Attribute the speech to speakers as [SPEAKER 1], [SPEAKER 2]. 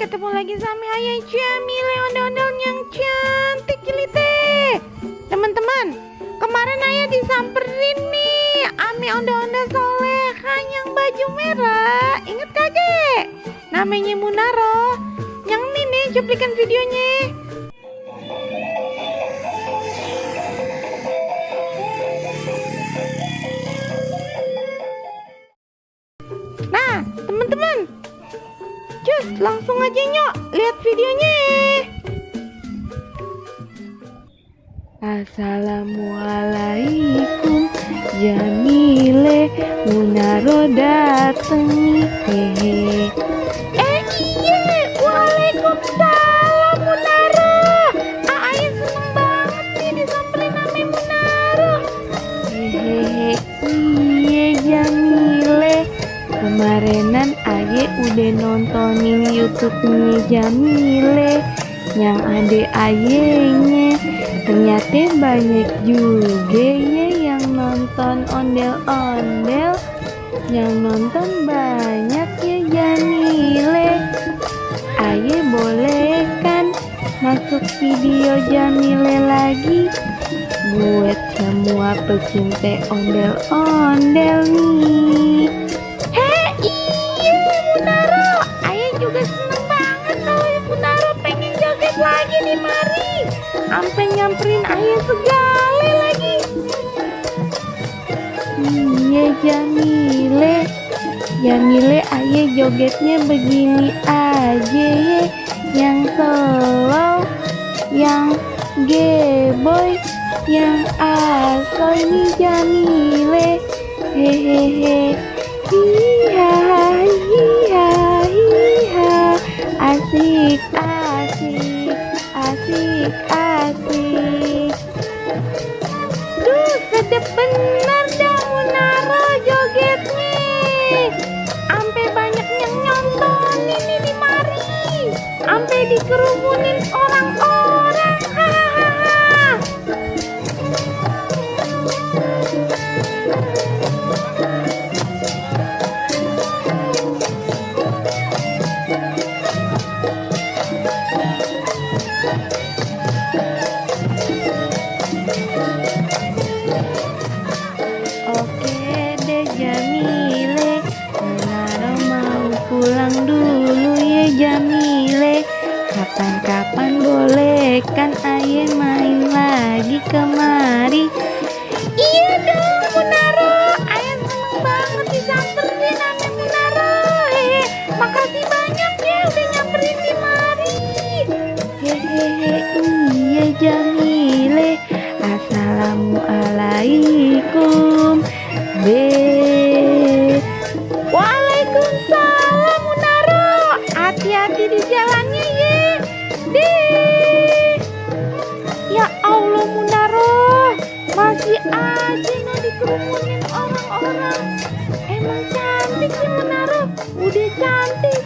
[SPEAKER 1] ketemu lagi sama Ayah Jamile, ondel-ondel yang cantik jelite. Teman-teman, kemarin Ayah disamperin nih ame ondel-ondel soleha yang baju merah. Ingat kakek? Namanya Munaro. Yang ini nih cuplikan videonya. Nah, teman-teman, cus langsung aja nyok lihat videonya. Assalamualaikum Jamile, Munaro dateng nih, hehe. Iya, waalaikumsalam Munaro. Ayah seneng banget nih disamperin sama Munaro. Hehehe, iya Jamile. Kemarinan Aye udah nontonin YouTube-nya Jamile, yang adek Ayenya. Ternyata banyak juga ya yang nonton ondel-ondel. Yang nonton banyak ya Jamile. Aye boleh kan masuk video Jamile lagi buat semua pecinta ondel-ondel nih. Lagi nih mari, sampai nyamperin Ayah segala lagi. Iya Jamile Ayah jogetnya begini aja ya, yang slow, yang geboy, yang asoy nih Jamile. Hehehe, hiha hiha hiha, asik asik. Duh, sedep bener dah Munaro jogetnya. Ampe banyak yang nyontonin nih di mari. Ampe dikerumunin orang-orang. Hahaha. Oke deh Jamile, Munaro mau pulang dulu ya Jamile. Kapan-kapan boleh kan Ayah main lagi kemari. Iya dong Munaro, Ayah seneng banget disamperin sama Munaro. Hehe, makasih banyak ya udah nyamperin di mari. Hehehe, iya Jamile. Assalamualaikum. Waalaikumsalam Munaro. Hati-hati di jalannya ya. Ya Allah Munaro, masih aja nggak dikerumunin orang-orang. Emang cantik sih Munaro, udah cantik